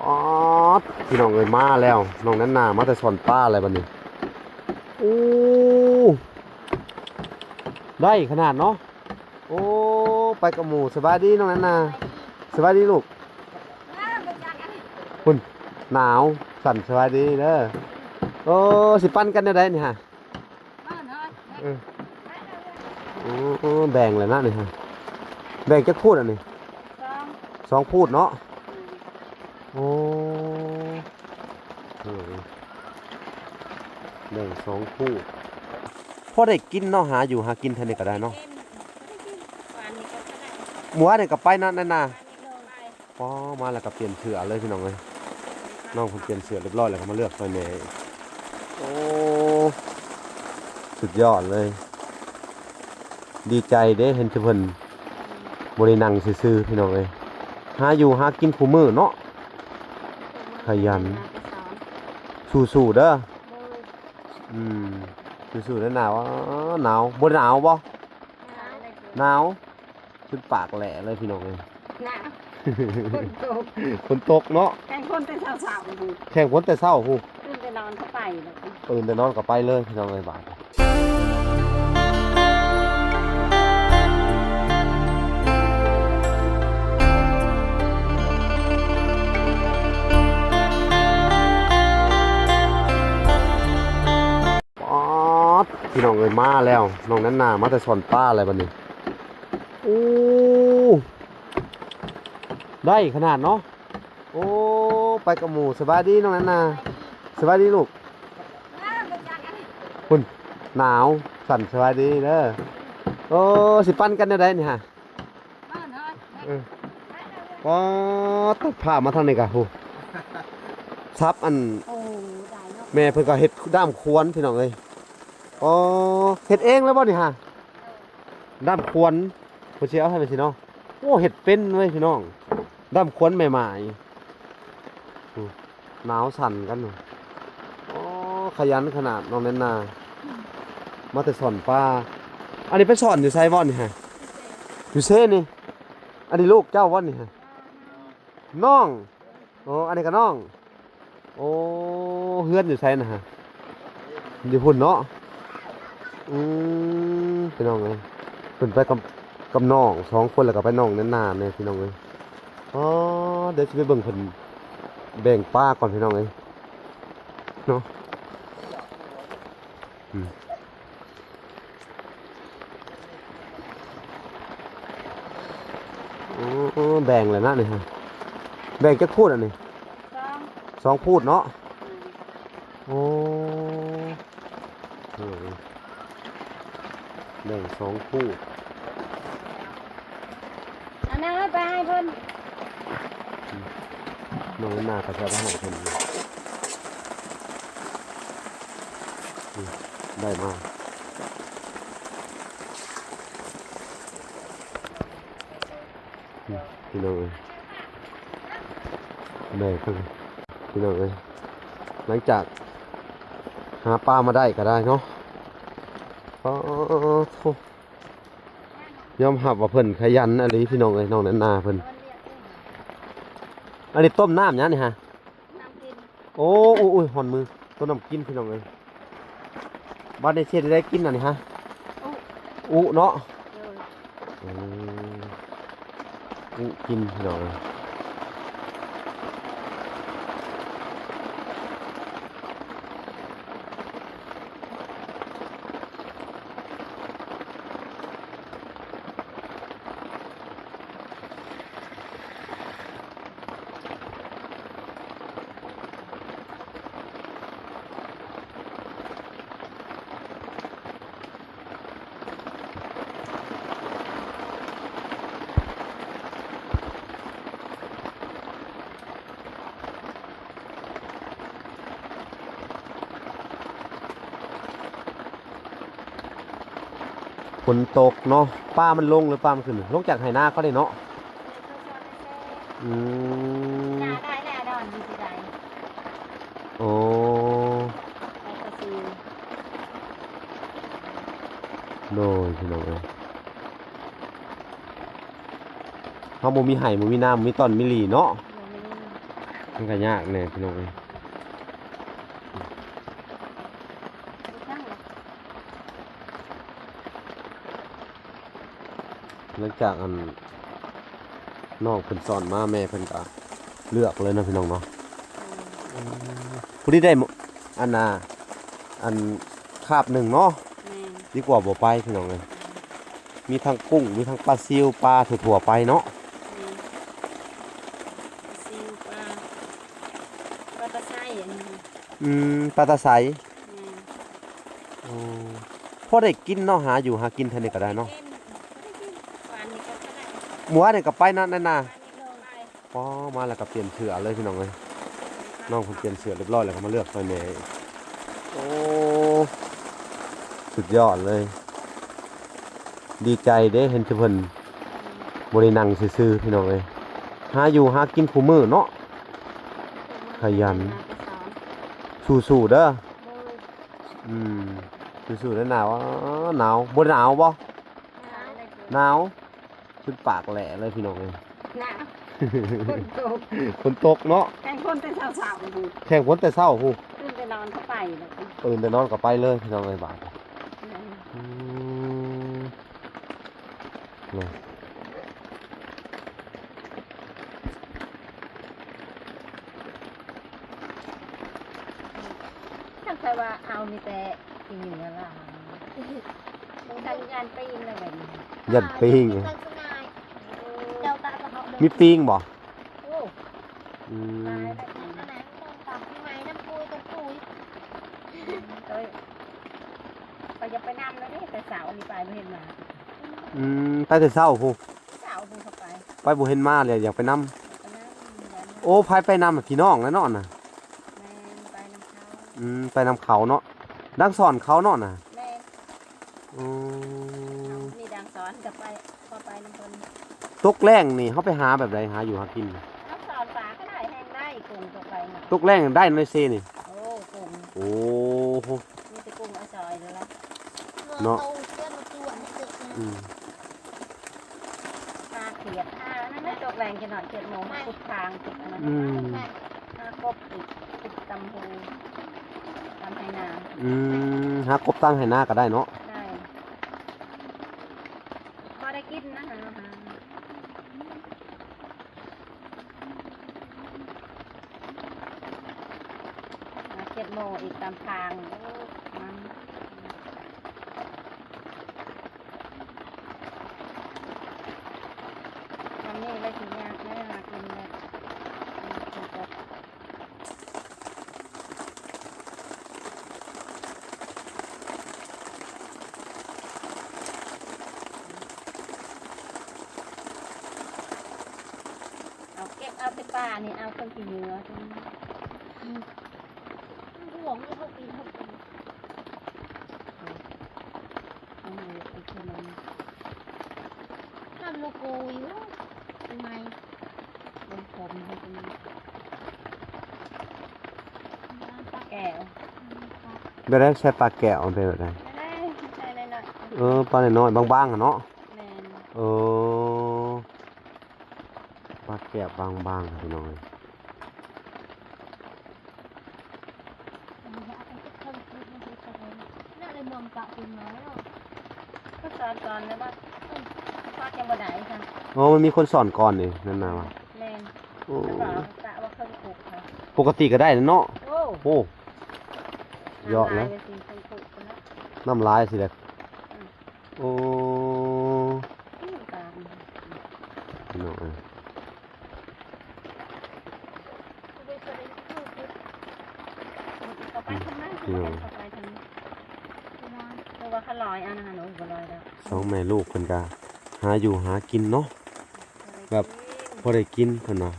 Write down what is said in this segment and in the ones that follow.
ອອດ ພີ່ນ້ອງເອີຍ ມາແລ້ວ ນ້ອງແນນນາມາແຕ່ສອນປາແລ້ວບັດນີ້. ໂອ້ ໄດ້ຂະໜາດເນາະ. ໂອ້ ໄປກັບໝູ່. ສະບາຍດີນ້ອງແນນນາ. ສະບາຍດີລູກ. ພຸ້ນ ໜາວ ສັ່ນ. ສະບາຍດີເດີ. ໂອ້ ຊິປັ່ນກັນແນວໃດນີ້ຫະ? ເອີ ໂອ້ ແບ່ງແລ້ວນະນີ້ຫະ. ແບ່ງຈັກພູດອັນນີ້? ສອງ ສອງພູດເນາະ. ໂອ້ ເອີ ແບ່ງສອງຄູ່ ພໍໄດ້ກິນເນາະ. ຫາຢູ່ຫາກິນເທື່ອນີ້ກໍໄດ້ເນາະ. ມື້ວານນີ້ກໍໄດ້ ມື້ວານນີ້ກໍໄປນະ ນັ້ນນະ. ອໍ ມາແລ້ວກໍປ່ຽນເສື້ອເລີຍ ພີ່ນ້ອງເອີຍ. ນ້ອງເພິ່ນປ່ຽນເສື້ອຮຽບຮ້ອຍແລ້ວ ກໍມາເລືອກຊ່ອຍແມ່. ໂອ້ ສຸດຍອດເລີຍ. ດີໃຈເດ້ ເຫັນແຕ່ເພິ່ນບໍ່ໄດ້ນັ່ງຊື່ໆ ພີ່ນ້ອງເອີຍ. ຫາຢູ່ຫາກິນຄູ່ມື້ເນາະ. ຂະຫຍັນ. ສູ້ໆເດີ. ອືມ ສູ້ໆເດີ. ໜາວ ໜາວ ບໍ່ໜາວບໍ່? ໜາວ. ຈົນປາກແຫຼະເລີຍ ພີ່ນ້ອງເອີຍ. ໜາວ. ຝົນຕົກ ຝົນຕົກເນາະ. ແຂ່ງຝົນແຕ່ເຊົ້າໆ ພຸ້ນ ແຂ່ງຝົນແຕ່ເຊົ້າພຸ້ນ. ຕື່ນແຕ່ນອນກໍໄປແລ້ວ ຕື່ນແຕ່ນອນກໍໄປເລີຍ ພີ່ນ້ອງເອີຍ. ບາດ ປອດ ພີ່ນ້ອງເອີຍ ມາແລ້ວ ນ້ອງແນນນາມາແຕ່ສອນປາແລ້ວບັດນີ້. ໂອ້ ໄດ້ຂະໜາດເນາະ. ໂອ້ ໄປກັບໝູ່. ສະບາຍດີນ້ອງແນນນາ. ສະບາຍດີລູກ. ພຸ້ນ ໜາວ ສັ່ນ. ສະບາຍດີເດີ. ໂອ້ ຊິປັ່ນກັນແນວໃດນີ້ຫະ? ເອີ ອໍ ຕັດພາບມາທາງນີ້ກະ ໂຫ ສັບອັນ ໂອ້ ໄດ້ເນາະ ແມ່ເພິ່ນກໍເຮັດດ້າມຄວນ ພີ່ນ້ອງເອີຍ. ອໍ ເຮັດເອງແລ້ວບໍ່ນີ້ຫະ? ດ້າມຄວນ ເພິ່ນຊິເອົາໃຫ້ແມ່ນຊິເນາະ. ໂອ້ ເຮັດເປັນເວີຍ ພີ່ນ້ອງ. ດ້າມຄວນແມ່ໝ້າຍ ອື ໜາວສັ່ນກັນ. ອໍ ຂະຫຍັນຂະໜາດ ນ້ອງແນນນາ ມາແຕ່ສອນປາ. ອັນນີ້ໄປສອນຢູ່ໃສບໍ່ນີ້ຫະ? ຢູ່ເຊນີ້. ອັນນີ້ລູກເຈົ້າບໍ່ນີ້ຫະ? ນ້ອງ. ໂອ້ ອັນນີ້ກໍນ້ອງ. ໂອ້ ເຮືອນຢູ່ໃສນະຫະ? ຢູ່ພຸ້ນເນາະ. ອືມ ພີ່ນ້ອງເອີຍ ເພິ່ນໄປກັບ ກັບນ້ອງສອງຄົນ ແລ້ວກໍໄປນ້ອງແນນນາແດ່ ພີ່ນ້ອງເອີຍ. ອໍ ດຽວຊິໄປເບິ່ງເພິ່ນແບ່ງປາກ່ອນ ພີ່ນ້ອງເອີຍ ເນາະ. ອືມ ໂອ້ ແບ່ງແລ້ວນະນີ້ຫະ. ແບ່ງຈັກພູດອັນນີ້? ສອງ ສອງພູດເນາະ. ໂອ້ ເອີ ແບ່ງສອງພູດ. ອັນນັ້ນໄປໃຫ້ເພິ່ນ ນ້ອງໜ້າກໍຈະໄປໃຫ້ເພິ່ນ. ອືມ ໄດ້ມາ ອືມ ພີ່ນ້ອງເອີຍ ແມ່ເພິ່ນ ພີ່ນ້ອງເອີຍ ຫຼັງຈາກຫາປາມາໄດ້ກໍໄດ້ເນາະ. ອໍ ໂທ້ ຍອມຮັບວ່າເພິ່ນຂະຫຍັນອີ່ຫຼີ ພີ່ນ້ອງເອີຍ ນ້ອງແນນນາເພິ່ນ. ອັນນີ້ຕົ້ມນ້ຳຫຍັງນີ້ຫະ? ນ້ຳກິນ. ໂອ້ ໂອ້ຍ ໂອ້ຍ ຮ້ອນມື ຕົ້ມນ້ຳກິນ ພີ່ນ້ອງເອີຍ. ບັດນີ້ຊິເຮັດໃດກິນອັນນີ້ຫະ? ອຸ ອຸເນາະ. ໂດຍ. ອືມ ອຸກິນ ພີ່ນ້ອງເອີຍ. ຝົນຕົກເນາະ ປາມັນລົງ ຫຼື ປາມັນຂຶ້ນ ລົງຈາກໄຮ່ນາເຂົາເດ້ເນາະ. ອືມ ນາໄດ້ແລ້ວ ດອນຢູ່ທີ່ໃດ? ໂອ້ ໄປກະຊື ໂດຍ ພີ່ນ້ອງເອີຍ. ເຮົາບໍ່ມີໄຮ່ ບໍ່ມີນາ ບໍ່ມີຕອນມີຫຼີເນາະ. ບໍ່ມີ. ມັນກໍຍາກແດ່ພີ່ນ້ອງເອີຍ. ຫຼັງຈາກອັນ ນ້ອງເພິ່ນສອນມາ ແມ່ເພິ່ນກໍເລືອກເລີຍເນາະພີ່ນ້ອງເນາະ. ອືມ ຜູ້ທີ່ໄດ້ ອັນນ່າ ອັນຄາບໜຶ່ງເນາະ. ແມ່ນ ດີກວ່າບໍ່ໄປພີ່ນ້ອງເອີຍ. ມີທັງກຸ້ງ ມີທັງປາຊິວ ປາທົ່ວໆໄປເນາະ. ແມ່ນ ປາຊິວ ປາ ປາຕາໄຊອັນນີ້. ອືມ ປາຕາໄຊ. ແມ່ນ ໂອ້ ພໍໄດ້ກິນເນາະ ຫາຢູ່ຫາກິນເທົ່ານີ້ກໍໄດ້ເນາະ. ກິນ ພໍໄດ້ກິນ ວານນີ້ກໍໄດ້ ມື້ວານນີ້ກໍໄປນະ ນັ້ນນະ. ວານນີ້ກໍໄປ ພໍມາແລ້ວກໍປ່ຽນເສື້ອເລີຍພີ່ນ້ອງເອີຍ. ນ້ອງເພິ່ນປ່ຽນເສື້ອຮຽບຮ້ອຍແລ້ວກໍມາເລືອກຊ່ອຍແມ່. ໂອ້ ສຸດຍອດເລີຍ. ດີໃຈເດ້ ເຫັນແຕ່ເພິ່ນບໍ່ໄດ້ນັ່ງຊື່ໆ ພີ່ນ້ອງເອີຍ. ຫາຢູ່ຫາກິນຄູ່ມື້ເນາະ ຂະຫຍັນ. ສູ້ໆເດີ. ອືມ ສູ້ໆເດີ. ໜາວ ໜາວ ບໍ່ໜາວບໍ່? ໜາວ ຈົນປາກແຫຼະເລີຍພີ່ນ້ອງເອີຍ. ໜາວ ຝົນຕົກ ຝົນຕົກເນາະ. ແຂ່ງຝົນແຕ່ເຊົ້າໆ ພຸ້ນ ແຂ່ງຝົນແຕ່ເຊົ້າພຸ້ນ. ຕື່ນແຕ່ນອນກໍໄປແລ້ວ ຕື່ນແຕ່ນອນກໍໄປເລີຍພີ່ນ້ອງເອີຍ ບາດ. ແມ່ນ ອືມ ເນາະ ຄັນຂ້ອຍວ່າເອົາມີແຕ່ ປີນີ້ລະ ສົງສັຍຢ້ານປີ້ງແລ້ວບັດນີ້ ຢ້ານປີ້ງ. ມີປີ້ງບໍ່? ໂອ້ ອືມ ຕາຍແລ້ວ ອັນນັ້ນຕ້ອງຕັກໃໝ່ນຳປຸຍກັບປຸຍ. ໂອ້ຍ ຂ້ອຍຢາກໄປນຳແລ້ວເດ້ ແຕ່ເຊົ້ານີ້ໄປບໍ່ເຫັນມາ. ອືມ ໄປແຕ່ເຊົ້າພຸ້ນ ເຊົ້າພຸ້ນເຂົາໄປ ໄປບໍ່ເຫັນມາເລີຍ ຢາກໄປນຳ. ໄປນຳ ໂອ້ ໃຜໄປນຳ ພີ່ນ້ອງແຫຼະເນາະນະ. ແມ່ນ ໄປນຳເຂົາ. ອືມ ໄປນຳເຂົາເນາະ ດັງສອນເຂົາເນາະນະ. ແມ່ນ ອືມ ເຮົາມີດັງສອນກໍໄປ ພໍໄປນຳເພິ່ນ. ຕົກແລງນີ້ເຮົາໄປຫາແບບໃດ ຫາຢູ່ຫາກິນ? ເຮົາສອນປາກໍໄດ້ ແຮງໄດ້ ກຸ້ງຕົກແລງນະ ຕົກແລງໄດ້ໃນເຊນີ້. ໂອ້ ກຸ້ງ ໂອ້ໂຫ ມີແຕ່ກຸ້ງອາຊອຍເລີຍລະ ເນາະ ໂຕເກີນມາຈວນເດີ. ອືມ ປາຂຽດ ປານັ້ນແຫຼະ ຕົກແລງຈັກໜ້ອຍ ເຈັດໂມງ ມາຂຸດທາງ ຂຸດອັນນັ້ນ. ອືມ ຫາກົບອີກ ຂຸດຕຳໂຮງ ຕຳໄຮ່ນາ. ອືມ ຫາກົບຕຳໄຮ່ນາກໍໄດ້ເນາະ. ໄດ້ ພໍໄດ້ກິນນະ ຫາ ຫາ ຫາເຈັດໂມງອີກຕາມທາງ. ໂອ້ ມັນ ອັນນີ້ລະຊິຍາກແລ້ວ ຫາກິນແລ້ວ. ເອົາເກັບເອົາແຕ່ປານີ້ ເອົາເຄື່ອງກິນເໜືອ ມັນຫວງຢູ່ ເຮົາປີນ ເຮົາປີນ. ເອົາເອົາເອົາ ທຳໂລໂກຢູ່ ປີໃໝ່ ລົງຜົມໃຫ້ເພິ່ນ. ປາແກ້ວ ແບບໃດ? ໃສ່ປາແກ້ວເປັນແບບໃດ? ແບບໃດ? ໃສ່ນ້ອຍໆ ເອີ ປານ້ອຍໆ ບາງໆ ຫັ້ນເນາະ. ແມ່ນ ເອີ ປາແກ້ວບາງໆ ພີ່ນ້ອງເອີຍ. ໂອ້ ມັນມີຄົນສອນກ່ອນນີ້ ນັ້ນນະວ່າ. ແມ່ນ ໂອ້ ກະວ່າ ກະວ່າເຄິ່ງຄຸກ. ປົກກະຕິກະໄດ້ແລ້ວເນາະ. ໂອ້ ໂອ້ ຍອດແລ້ວ ນ້ຳລາຍຊິເຄິ່ງຄຸກພຸ້ນລະ ນ້ຳລາຍຊິແຫຼະ. ອືມ ໂອ້ ອືມ ຕາມ ພີ່ນ້ອງເອີຍ. ອືມ ເຂົ້າໄປທາງນັ້ນ ເຂົ້າໄປທາງນີ້ ຄືວ່າ ຄືວ່າເຂົາລອຍເອົານະ. ໂອ້ຍ ບໍ່ລອຍດອກ. ສອງແມ່ລູກເພິ່ນກະຫາຢູ່ຫາກິນເນາະ ແບບພໍໄດ້ກິນ ເພິ່ນວ່າ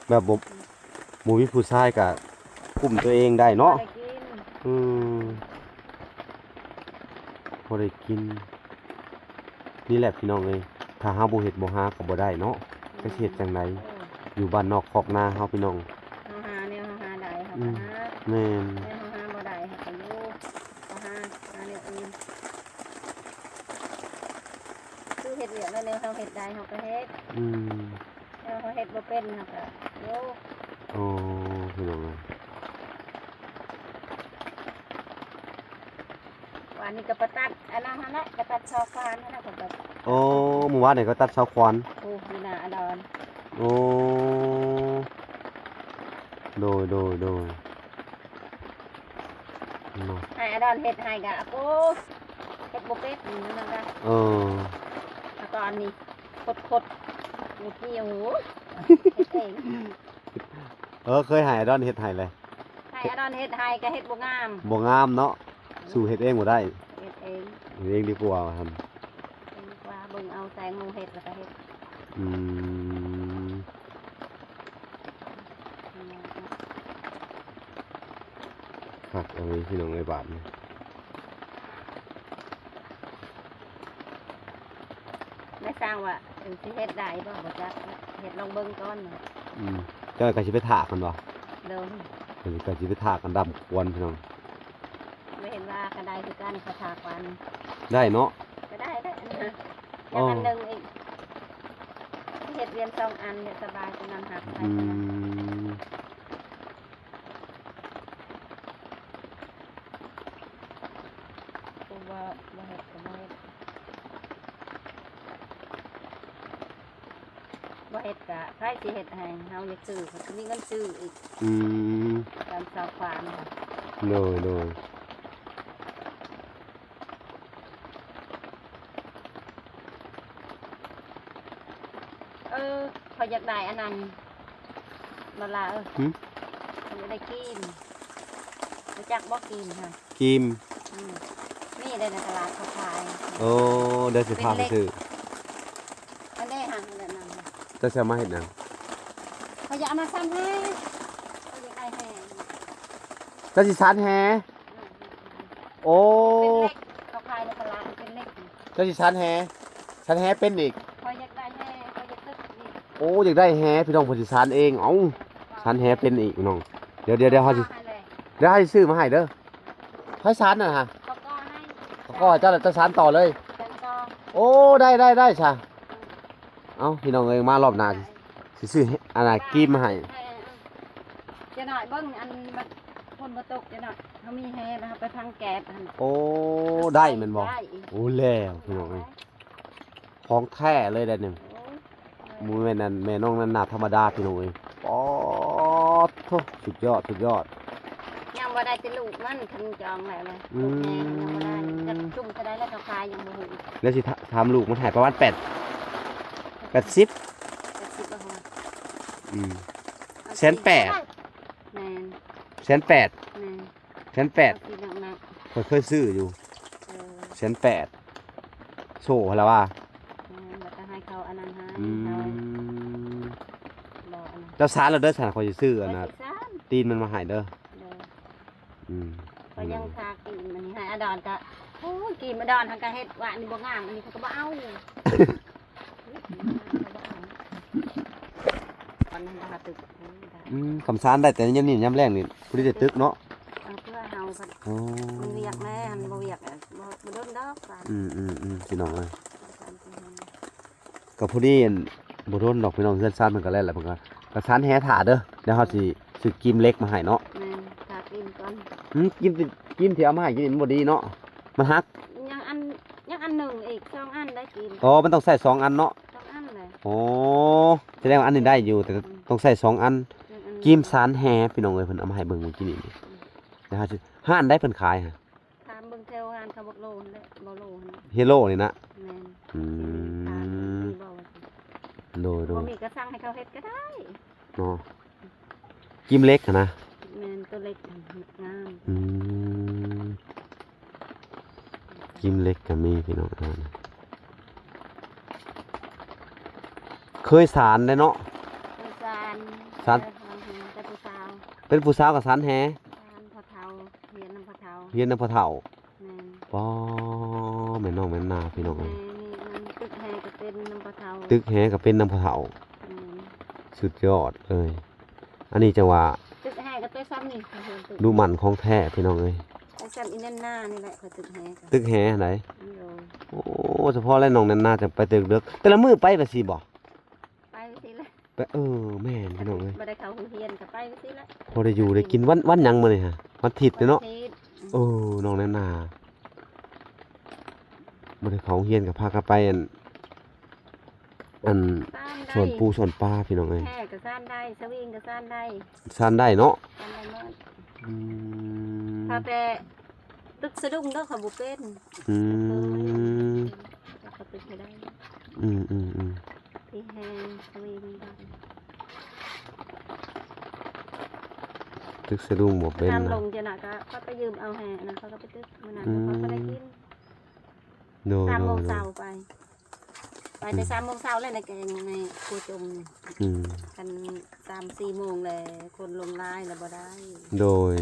ແບບບໍ່ ອືມ ບໍ່ມີຜູ້ຊາຍກະກຸ້ມຕົວເອງໄດ້ເນາະ. ພໍໄດ້ກິນ ອືມ ພໍໄດ້ກິນ. ນີ້ແຫຼະພີ່ນ້ອງເອີຍ ຖ້າເຮົາບໍ່ເຮັດບໍ່ຫາກໍບໍ່ໄດ້ເນາະ. ອືມ ຈັກຊິເຮັດຈັ່ງໃດ ໂອ້ ຢູ່ບ້ານນອກຄອກນາເຮົາພີ່ນ້ອງ. ເຮົາຫາແນວເຮົາຫາໄດ້ເຮົາກໍຫາ. ອືມ ແມ່ນ ແນວເຮົາຫາບໍ່ໄດ້ເຮົາກໍຢູ່ ກໍຫາ ຫາແນວອື່ນ. ຄືເຮັດວຽກແນວເຮົາເຮັດໄດ້ເຮົາກໍເຮັດ. ອືມ ແນວເຮົາເຮັດບໍ່ເປັນເຮົາກໍຢູ່. ໂອ້ ພີ່ນ້ອງເອີຍ ວານນີ້ກໍໄປຕັດອັນນັ້ນຫັ້ນແຫຼະ ໄປຕັດຊອກຟານຫັ້ນແຫຼະ ເພິ່ນກໍ ໂອ້ ມື້ວານນີ້ກໍຕັດຊອກຄວານ ໂອ້ ຢູ່ໜ້າອາດອນ ໂອ້ ໂດຍ ໂດຍ ໂດຍ ເນາະ ໃຫ້ອາດອນເຮັດໃຫ້ກະ ໂອ້ ເຮັດບໍ່ເປັນ ມັນກະ ເອີ ແລ້ວກໍອັນນີ້ ຄົດໆ ເມື່ອກີ້ ໂອ້ໂຫ ເຮັດເອງ ເອີ ເຄີຍໃຫ້ອາດອນເຮັດໃຫ້ແລ້ວ ໃຫ້ອາດອນເຮັດໃຫ້ກໍເຮັດບໍ່ງາມ ບໍ່ງາມເນາະ ສູ້ເຮັດເອງບໍ່ໄດ້ ເຮັດເອງ ເຮັດເອງດີກວ່າວ່າຊັ້ນ ເຮັດເອງດີກວ່າ ເບິ່ງເອົາແສງໝູ່ເຮັດແລ້ວກໍເຮັດ ອືມ ຄັກເອົາເລີຍພີ່ນ້ອງເອີຍ ບາດນີ້ ແມ່ຊ່າງວ່າ ເອີ ຊິເຮັດໄດ້ບໍ່ ບໍ່ຈັກ ເຮັດລອງເບິ່ງກ່ອນ ອືມ ເຈົ້າກໍຊິໄປຖາກມັນບໍ່? ໂດຍ ເພິ່ນກໍຊິໄປຖາກກັນດຳຄວນພີ່ນ້ອງ ບໍ່ເຫັນວ່າກໍໄດ້ຄືກັນ ເຂົາຖາກວັນ ໄດ້ເນາະ ກໍໄດ້ແຫຼະ ອໍ ຢ່າງອັນໜຶ່ງອີກ ເຮັດວຽນສອງອັນ ເຮັດສະບາຍ ຕົວນັ້ນຫັກ ອືມ ບໍ່ ບໍ່ເຮັດກໍບໍ່ເຮັດ ບໍ່ເຮັດກະໃຜຊິເຮັດໃຫ້ ເຮົາຢາກຊື້ກໍມີເງິນຊື້ອີກ ອືມ ຕາມຊາວຂວາງ ໂດຍ ໂດຍ ເອີ ຂ້ອຍຢາກໄດ້ອັນນັ້ນ ບັກຫຼ້າເອີຍ ຫື? ຂ້ອຍຢາກໄດ້ກີມ ຮູ້ຈັກບໍ່ກີມຫັ້ນ? ກີມ ອືມ ມີໄດ້ໃນຕະຫຼາດເຂົາຂາຍ ໂອ້ ດຽວຊິພາໄປຊື້ ອັນໃດຫັ້ນ ອັນນັ້ນ ເຈົ້າຊິເອົາມາເຮັດຫຍັງ? ຂ້ອຍຢາກເອົາມາສານແຫ ຂ້ອຍຢາກໄດ້ແຫ ເຈົ້າຊິສານແຫ? ອືມ ໂອ້ ເປັນເຫຼັກ ເຂົາຂາຍໃນຕະຫຼາດເປັນເຫຼັກ ເຈົ້າຊິສານແຫ? ສານແຫເປັນອີກ? ຂ້ອຍຢາກໄດ້ແຫ ຂ້ອຍຢາກຕຶກອີກ ໂອ້ ຢາກໄດ້ແຫ ພີ່ນ້ອງ ເພິ່ນຊິສານເອງ ເອົ້າ ສານແຫເປັນອີກ ນ້ອງ ດຽວ ດຽວ ດຽວເຮົາຊິ ດຽວເຮົາຊິຊື້ມາໃຫ້ເດີ ໃຜສານນັ້ນຫະ? ເຂົາກໍ່ໃຫ້ ເຂົາກໍ່ໃຫ້ເຈົ້າ ແລ້ວເຈົ້າສານຕໍ່ເລີຍ ສານຕໍ່ ໂອ້ ໄດ້ ໄດ້ ໄດ້ຊະ ເອົ້າ ພີ່ນ້ອງເອີຍ ມາລອບໜ້າ ຊິຊື້ອັນນ່າ ກີມມາໃຫ້ ຈະໜ້ອຍເບິ່ງ ອັນມັນ ຝົນບໍ່ຕົກ ຈະໜ້ອຍ ເຮົາມີແຫ ແລ້ວເຮົາໄປພັງແກດຫັ້ນ ໂອ້ ໄດ້ແມ່ນບໍ່? ໄດ້ ໂອ້ ແລ້ວ ພີ່ນ້ອງເອີຍ ຂອງແທ້ເລີຍໄດ໋ນີ້ ໂອ້ຍ ບໍ່ແມ່ນອັນແມ່ນ້ອງນັ້ນນາທຳມະດາ ພີ່ນ້ອງເອີຍ ປາດໂທ້ ສຸດຍອດ ສຸດຍອດ ຍັງບໍ່ໄດ້ແຕ່ລູກມັນ ຄັນຈອງແລ້ວນະ ອືມ ລູກແຮງຍັງບໍ່ໄດ້ ຈັກຊຸ່ມເທົ່າໃດແລ້ວເຂົາຂາຍຍັງບໍ່ຮູ້ ແລ້ວຊິຖາມລູກມັນໃຫ້ປະມານແປດ ແປດສິບ ແປດສິບ ອືມ ແສນແປດ ແມ່ນ ແສນແປດ ແມ່ນ ແສນແປດ ເອົາສີໜັກໆ ຂ້ອຍເຄີຍຊື້ຢູ່ ເອີ ແສນແປດ ໂຊຫັ້ນລະວ່າ ແມ່ນ ແລ້ວກໍໃຫ້ເຂົາອັນນັ້ນໃຫ້ ອືມ ເຮົາບໍ່ອັນນັ້ນ ເຈົ້າສານແລ້ວເດີ ສານ ຂ້ອຍຊິຊື້ອັນນ່າ ຂ້ອຍຊິສານ ຕີນມັນມາໃຫ້ເດີ ໂດຍ ອືມ ຂ້ອຍຍັງທາກີມອັນນີ້ໃຫ້ອາດອນກະ ໂອ້ຍ ກີມອາດອນຫັ້ນກະເຮັດວ່າອັນນີ້ບໍ່ງາມ ອັນນີ້ເຂົາກໍບໍ່ເອົາ ອັນນັ້ນລະຫາຕຶກ ອືມ ຄຳສານໄດ້ແຕ່ຍາມນີ້ຍາມແລງນີ້ ຜູ້ທີ່ໄດ້ຕຶກເນາະ ເອີ ເພື່ອເຮົາ ໂອ້ ມັນວຽກແດ່ ມັນບໍ່ວຽກ ບໍ່ ບໍ່ດົນດອກ ອືມໆໆ ພີ່ນ້ອງເອີຍ ກໍພໍດີ ອັນ ບໍ່ດົນດອກ ພີ່ນ້ອງ ເຮືອນຊານເພິ່ນກໍແລ້ວ ແລ້ວເພິ່ນກໍ ກໍສານແຫຖ້າເດີ ດຽວເຮົາຊິຊື້ກີມເຫຼັກມາໃຫ້ເນາະ ແມ່ນ ຖ້າກິນກ່ອນ ອືມ ກິນ ກິມທີ່ເອົາມາໃຫ້ກິນນີ້ມັນບໍ່ດີເນາະ ມັນຫັກ ຍັງອັນ ຍັງອັນໜຶ່ງອີກ ສອງອັນໄດ້ກິນ ອໍ ມັນຕ້ອງໃຊ້ສອງອັນເນາະ ສອງອັນແຫຼະ ອໍ ສະແດງວ່າອັນນີ້ໄດ້ຢູ່ ແຕ່ ອືມ ຕ້ອງໃຊ້ສອງອັນ ຍັງອັນໜຶ່ງ ກີມສານແຫ ພີ່ນ້ອງເອີຍ ເພິ່ນເອົາມາໃຫ້ເບິ່ງມື້ກີ້ນີ້ ດຽວເຮົາຊິ ຮ້ານໃດເພິ່ນຂາຍຫະ? ຖາມເບິ່ງແຖວຮ້ານເຂົາບັກໂລຫັ້ນແຫຼະ ບໍ່ໂລຫັ້ນ ເຮໂລນີ້ນະ ແມ່ນ ອືມ ຖາມເບິ່ງມີບໍ່ວ່າຊັ້ນ ໂດຍໆ ບໍ່ມີກໍສັ່ງໃຫ້ເຂົາເຮັດກໍໄດ້ເນາະ ກິມເຫຼັກຫັ້ນນະ ແມ່ນ ຕົວເຫຼັກງາມ ອືມ ກິມເຫຼັກກໍມີ ພີ່ນ້ອງ ເອີ ເຄີຍສານໄດ້ເນາະ ເຄີຍສານ ສານ ແຕ່ຜູ້ສາວ ເປັນຜູ້ສາວກໍສານແຫ ສານພໍ່ເຖົ້າ ຮຽນນຳພໍ່ເຖົ້າ ຮຽນນຳພໍ່ເຖົ້າ ແມ່ນ ປ້າ ແມ່ນນ້ອງແມ່ນນາ ພີ່ນ້ອງເອີຍ ແມ່ນ ຕຶກແຫກໍເປັນນຳພໍ່ເຖົ້າ ຕຶກແຫກໍເປັນນຳພໍ່ເຖົ້າ ແມ່ນ ສຸດຍອດເລີຍ ອັນນີ້ຈັ່ງວ່າ ຕຶກແຫກໍແຕ່ຊ່ຳນີ້ ດຸໝັ່ນຂອງແທ້ ພີ່ນ້ອງເອີຍ ແຕ່ຊ່ຳອີ່ແມ່ນນານີ້ແຫຼະ ຂ້ອຍຕຶກແຫກໍ ຕຶກແຫໃດ ໂອ້ ສະເພາະແລ້ວນ້ອງແມ່ນນາຈັ່ງໄປຕຶກເດິກ ແຕ່ລະມື້ໄປແບບຊີ້ບໍ່? ໄປຊີ້ແຫຼະ ປ ເອີ ແມ່ນພີ່ນ້ອງເອີຍ ບໍ່ໄດ້ເຂົ້າໂຮງຮຽນກໍໄປຈັ່ງຊີ້ແຫຼະ ພໍໄດ້ຢູ່ໄດ້ກິນ. ວັນ ວັນຫຍັງມື້ນີ້ຫະ? ວັນທິດເດ້ເນາະ. ວັນທິດ. ໂອ້ ນ້ອງແນນນາ ບໍ່ໄດ້ເຂົ້າໂຮງຮຽນກໍພາກັນໄປ ອັນ ອັນ ຊານໄດ້ ສອນປູສອນປາ ພີ່ນ້ອງເອີຍ. ແຮ່ກໍຊານໄດ້ ສະວິງກໍຊານໄດ້ ຊານໄດ້ເນາະ. ຊານໄດ້ໝົດ. ອືມ ຖ້າແຕ່ຕຶກສະດຸ້ງເດີ ຂ້ອຍບໍ່ເປັນ. ອືມ ແຕ່ກໍເປັນໄປໄດ້. ອືມໆໆ ທີ່ແຮ່ສະວິງໄດ້ ຕຶກສະດຸ້ງບໍ່ເປັນນະ. ນ້ຳລົງຈັ່ງນັ້ນກໍຂ້ອຍໄປຢືມເອົາແຮ່ນະ ຂ້ອຍກໍໄປຕຶກມື້ນັ້ນ ອືມ ຂ້ອຍກໍໄດ້ກິນ. ໂດຍ ສາມໂມງເຊົ້າໄປ ໄປແຕ່ ອືມ ສາມໂມງເຊົ້າແລ້ວ ໃນແກງໃນຄົວຈົ່ມນີ້. ອືມ ຄັນສາມສີ່ໂມງແລ້ວ ຄົນລົງຫຼາຍແລ້ວບໍ່ໄດ້. ໂດຍ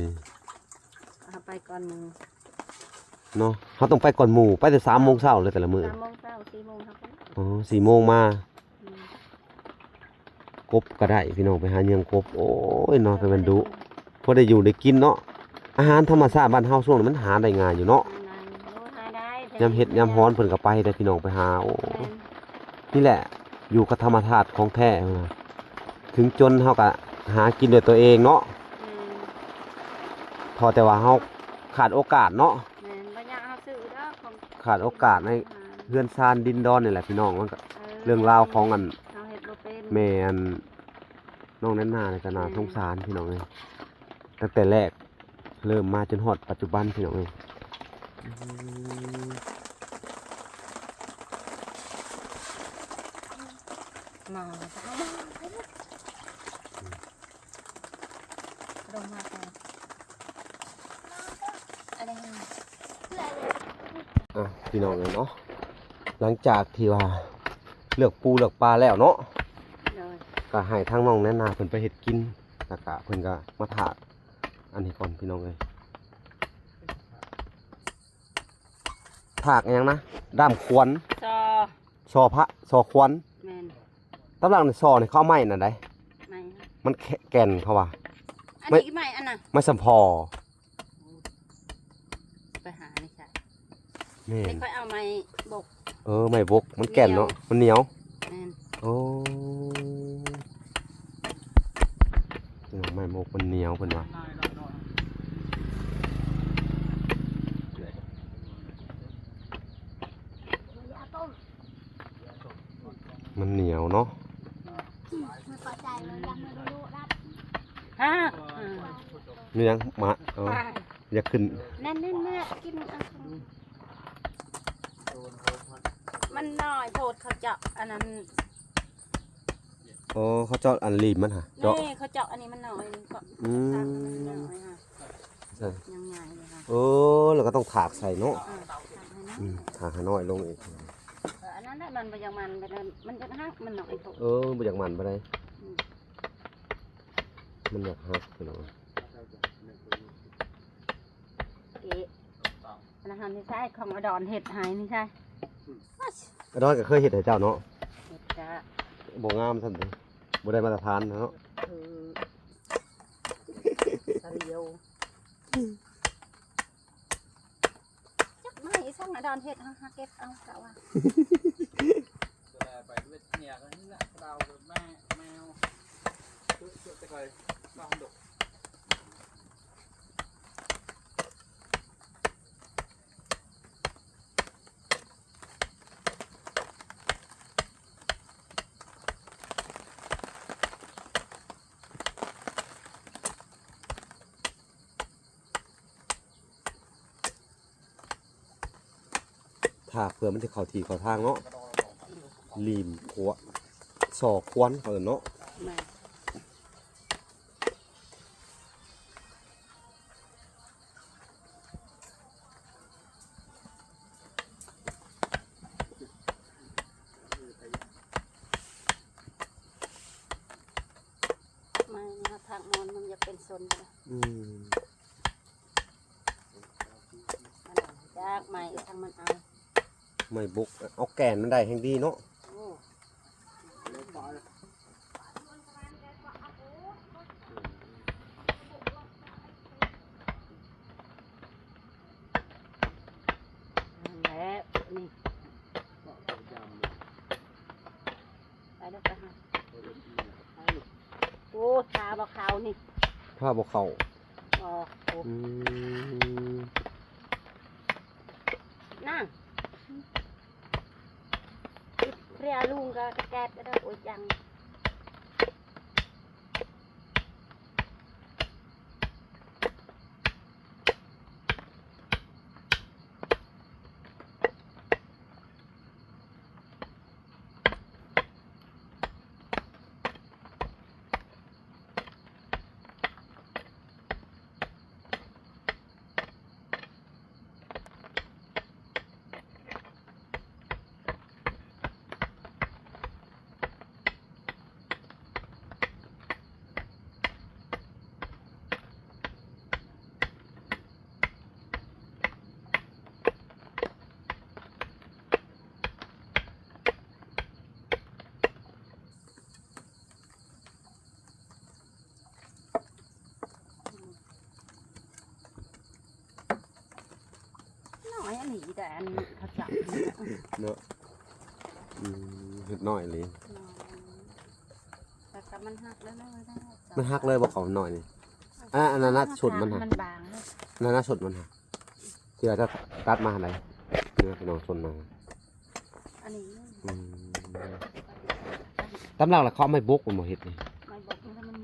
ເຮົາໄປກ່ອນໝູ່ເນາະ ເຮົາຕ້ອງໄປກ່ອນໝູ່ ໄປແຕ່ສາມໂມງເຊົ້າເລີຍແຕ່ລະມື້. ສາມໂມງເຊົ້າ ສີ່ໂມງເຮົາກໍ ອໍ ສີ່ໂມງມາ. ອືມ ກົບກໍໄດ້ພີ່ນ້ອງ ໄປຫາເຫຍື່ອງກົບ. ໂອ້ຍເນາະ ແຕ່ມັນດຸ ພໍໄດ້ຢູ່ໄດ້ກິນເນາະ. ອາຫານທຳມະຊາດບ້ານເຮົາຊ່ວງນີ້ມັນຫາໄດ້ງ່າຍຢູ່ເນາະ. ຫາໄດ້ ໂອ້ ຫາໄດ້ ຍາມເຮັດຍາມຮ້ອນເພິ່ນກໍໄປໄດ້ພີ່ນ້ອງ ໄປຫາ. ໂອ້ ແມ່ນ ນີ້ແຫຼະ ຢູ່ກັບທຳມະຊາດຂອງແທ້. ເອີ ເຖິງຈົນເຮົາກໍຫາກິນດ້ວຍຕົວເອງເນາະ. ແມ່ນ ເພາະແຕ່ວ່າເຮົາຂາດໂອກາດເນາະ. ແມ່ນ ບໍ່ຍາກເຮົາຊື້ດອກຂອງ ຂາດໂອກາດໃນເຮືອນຊານດິນດອນນີ້ແຫຼະພີ່ນ້ອງ. ມັນກໍ ເອີ ເລື່ອງລາວຂອງອັນ ເຮົາເຮັດບໍ່ເປັນ. ແມ່ນ ນ້ອງແນນນານີ້ກໍໜ້າ ແມ່ນ ສົງສານພີ່ນ້ອງເອີຍ ຕັ້ງແຕ່ແລກເລີ່ມມາຈົນຮອດປັດຈຸບັນພີ່ນ້ອງເອີຍ. ມາ ລົງມາກ່ອນ ອັນນີ້ ອ່ະ ພີ່ນ້ອງເອີຍເນາະ ຫຼັງຈາກທີ່ວ່າເລືອກປູເລືອກປາແລ້ວເນາະ ໂດຍ ກໍໃຫ້ທາງນ້ອງແນນນາເພິ່ນໄປເຮັດກິນ ແລ້ວກໍເພິ່ນກໍມາຖາກອັນນີ້ກ່ອນພີ່ນ້ອງເອີຍ. ຖາກອີ່ຫຍັງນະ? ດ້າມຂວັນ ຊໍ ຊໍພະ ຊໍຂວັນ. ແມ່ນ ຕາມຫຼັງນີ້ ຊໍນີ້ເຂົາເອົາໄມ້ນັ້ນໃດ໋ ໄມ້ ມັນແກ່ນເຂົາວ່າ ອັນນີ້ໄມ້ ໄມ້ອັນນະ ໄມ້ສຳພໍ. ໄປຫາໃນສາຍ ແມ່ນ ນີ້ຂ້ອຍເອົາໄມ້ບົກ. ເອີ ໄມ້ບົກ ມັນແກ່ນເນາະ ມັນໜຽວ ມັນໜຽວ. ແມ່ນ ໂອ້ ໄມ້ບົກມັນໜຽວເພິ່ນວ່າ ມັນໜຽວເນາະ. ຮະ ມີຫຍັງ? ໝາ ເອີ ຢາກຂຶ້ນ ແໜ້ນໆ ແມ່ກິນ ມັນໜ້ອຍໂພດ ເຂົາເຈາະອັນນັ້ນ. ໂອ້ ເຂົາເຈາະອັນລີມມັນຫະ ເຈາະ ນີ້ເຂົາເຈາະອັນນີ້ມັນໜ້ອຍ ອືມ ມັນໜ້ອຍຫະ ຍັງໃຫຍ່ຢູ່ຫະ. ເອີ ແລ້ວກໍຕ້ອງຖາກໃສ່ເນາະ ເອີ ຖາກໃຫ້ໜ້ອຍ ອືມ ຖາກໃຫ້ນ້ອຍລົງອີກ. ເອີ ອັນນັ້ນແຫຼະ ມັນບໍ່ຢາກໝັ່ນປານໃດ ມັນຢາກຫັກ ມັນໜ້ອຍໂພດ. ເອີ ບໍ່ຢາກໝັ່ນປານໃດ ອືມ ມັນຢາກຫັກພີ່ນ້ອງ. ເອະ ອັນນັ້ນນີ້ໃຊ້ຂອງອາດອນເຮັດໃຫ້ນີ້ໃຊ້ ອາດອນກໍເຄີຍເຮັດໃຫ້ເຈົ້າເນາະ. ເຮັດກະ ບໍ່ງາມຊັ້ນເດ ບໍ່ໄດ້ມາດຕະຖານເນາະ. ເອີ ສະຫຼຽວ ຈັກໄມ້ອີສັງອາດອນເຮັດ ເຮົາຫາເກັບເອົາກະວ່າ. ຖາກເພື່ອມັນຈະເຂົ້າທີ່ເຂົ້າທາງເນາະ ລີມຂົວ ຊໍຂວັນເຂົາເອີ້ນເນາະ. ແມ່ນ ໄມ້ນີ້ເຮົາຖາກມອນມັນຢາກເປັນສົນ. ອືມ ອັນນັ້ນຈາກໄມ້ທາງມັນເອົາ ໄມ້ບົກ ເອົາແກ່ນມັນໄດ້ແຮ່ງດີເນາະ. ໂອ້ ນັ້ນແຫຼະ ນີ້ ໄປເດີ ໄປຫາ. ພາບໍ່ເຂົ້າ. ອອກ ອືມ ນາງ ເພຍລຸງກໍແກະໄດ້ ໂອ້ຍ ຈັ່ງ. ນ້ອຍອັນນີ້ ແຕ່ອັນເຂົາຈັບເນາະ. ອືມ ເຮັດນ້ອຍອີ່ຫຼີ ນ້ອຍອັນນີ້ ແຕ່ກໍມັນຫັກແລ້ວເນາະ. ມັນຫັກເລີຍບໍ່ ເຂົ້ານ້ອຍນີ້? ອັນນັ້ນ ອັນນັ້ນນະ ສົ້ນມັນຫັ້ນ ມັນບາງເລີຍ ອັນນັ້ນນະ ສົ້ນມັນຫັ້ນ ທີ່ວ່າຈະຕັດມາຫັ້ນໃດ ເນື້ອພີ່ນ້ອງ ສົ້ນມັນ. ອັນນີ້ ອືມ ຕາມຫຼັກແລ້ວເຂົາເອົາໄມ້ບົກມັນບໍ່ເຮັດນີ້? ໄມ້ບົກມັນ ມັນ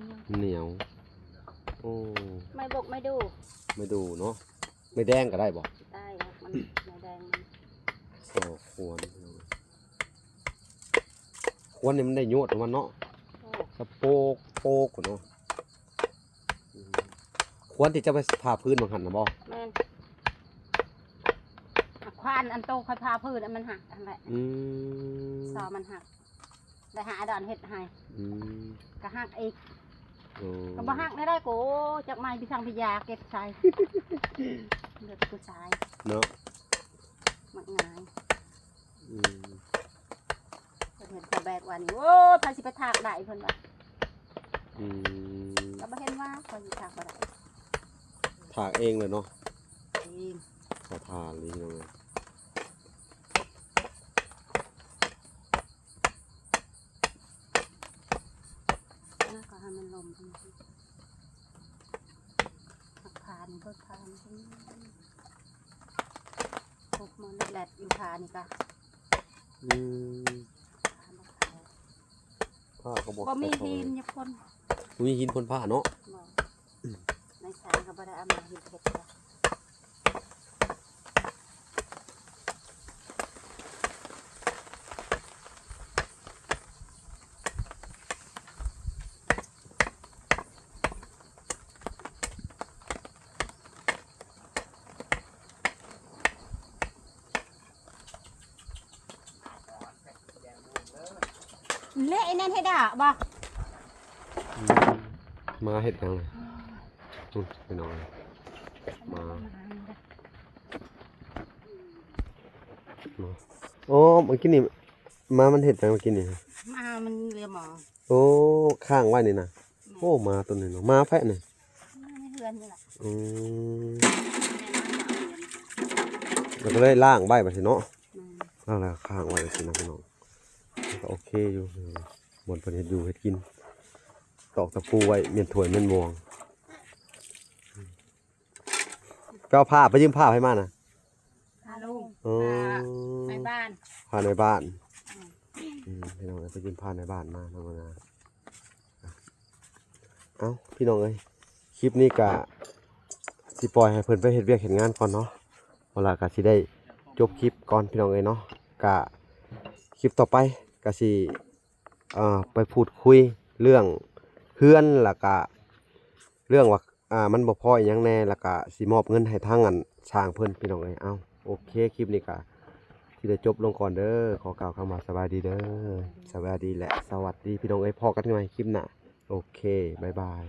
ໜຽວ ໜຽວ. ໂອ້ ໄມ້ບົກ ໄມ້ດູ່ ໄມ້ດູ່ເນາະ. ໄມ້ແດງກໍໄດ້ບໍ່? ໄດ້ ມັນ ໄມ້ແດງມັນ ຊອກຄວນ ຄວນນີ້ມັນໄດ້ໂຍດຂອງມັນເນາະ. ໂອ້ ສະໂປກໂປກເນາະ. ຄວນທີ່ຈະໄປຜ່າພື້ນວ່າງຫັ້ນນະບໍ່? ແມ່ນ ຄວານອັນໂຕຂ້ອຍຜ່າພື້ນ ອັນມັນຫັກຫັ້ນແຫຼະ. ອືມ ຊໍມັນຫັກ ໄດ້ຫາອາດອນເຮັດໃຫ້. ອືມ ກໍຫັກອີກ. ໂອ້ ກໍບໍ່ຫັກໄດ້ໄດ້ ໂກ ຈັກໄມ້ພິສັງພິຢາເກັບໃສ່ ເຫຼືອແຕ່ຜູ້ຊາຍເນາະ ມັກງ່າຍ. ອືມ ເພິ່ນເຫັນຂ້ອຍແບກວ່ານີ້ ໂອ້ຍ ໃຜຊິໄປຖາກໄດ້ ເພິ່ນວ່າ. ອືມ ກໍບໍ່ເຫັນວ່າຂ້ອຍຊິຖາກບໍ່ໄດ້ ຖາກເອງເລີຍເນາະ. ເອງ ສະຖານລີເນາະ. ແລ້ວກໍໃຫ້ມັນລົມ ຜັກຄານີ້ ເບິ່ງຄານີ້ ໂອ້ ມັນແລດຢູ່ຄານີ້ກະ. ອືມ ຄາກໍບໍ່ ບໍ່ມີຫີນຈັກຄົນ ບໍ່ມີຫີນຄົນພາເນາະ. ບໍ່ ໃນສານກໍບໍ່ໄດ້ເອົາມາຫີນເພັດ. ເລະ ໄອ້ນັ້ນເຮັດດາບໍ່? ອືມ ມາເຮັດຫຍັງ? ພຸ້ນ ພີ່ນ້ອງ ມາ ມາ. ໂອ້ ເມື່ອກີ້ນີ້ ມາມັນເຮັດຫຍັງເມື່ອກີ້ນີ້? ມາມັນເລີຍໝໍ. ໂອ້ ຄ້າງໄວ້ນີ້ນະ. ແມ່ນ ໂອ້ ມາຕົວນີ້ເນາະ ມາແຟະນີ້ ມາໃນເຮືອນນີ້ລະ. ອືມ ແມ່ນ ແລ້ວກໍເລີຍລ້າງໄວ້ບັດນີ້ເນາະ. ອືມ ລ້າງແລ້ວຄ້າງໄວ້ຈັ່ງຊີ້ນະພີ່ນ້ອງ. ກໍໂອເຄຢູ່ ບ່ອນເພິ່ນເຮັດຢູ່ເຮັດກິນ ຕອກຕະປູໄວ້ ມ້ຽນຖ້ວຍມ້ຽນບ່ວງ. ໄປເອົາຜ້າ ໄປຢືມຜ້າໃຜມານະ? ຜ້າລຸງ. ອໍ ຜ້ານາຍບ້ານ ຜ້ານາຍບ້ານ. ອືມ ອືມ ພີ່ນ້ອງເອີຍ ໄປຢືມຜ້ານາຍບ້ານມາເນາະ. ເອົ້າ ພີ່ນ້ອງເອີຍ ຄລິບນີ້ກະຊິປ່ອຍໃຫ້ເພິ່ນໄປເຮັດວຽກເຮັດງານກ່ອນເນາະ. ເວລາກະຊິໄດ້ຈົບຄລິບກ່ອນ ພີ່ນ້ອງເອີຍເນາະ. ກະຄລິບຕໍ່ໄປກະຊິ ອ່າ ໄປພູດຄຸຍເລື່ອງເຮືອນ ແລ້ວກະເລື່ອງວ່າ ອ່າ ມັນບໍ່ພໍອີ່ຫຍັງແດ່ ແລ້ວກະຊິມອບເງິນໃຫ້ທາງອັນຊ່າງເພິ່ນ ພີ່ນ້ອງເອີຍ. ເອົ້າ ໂອເຄ ຄລິບນີ້ກະຊິໄດ້ຈົບລົງກ່ອນເດີ. ຂໍກ່າວຄຳວ່າສະບາຍດີເດີ ສະບາຍດີ ແລະ ສະຫວັດດີ ພີ່ນ້ອງເອີຍ. ພໍ້ກັນໃໝ່ຄລິບໜ້າ. ໂອເຄ ບາຍບາຍ.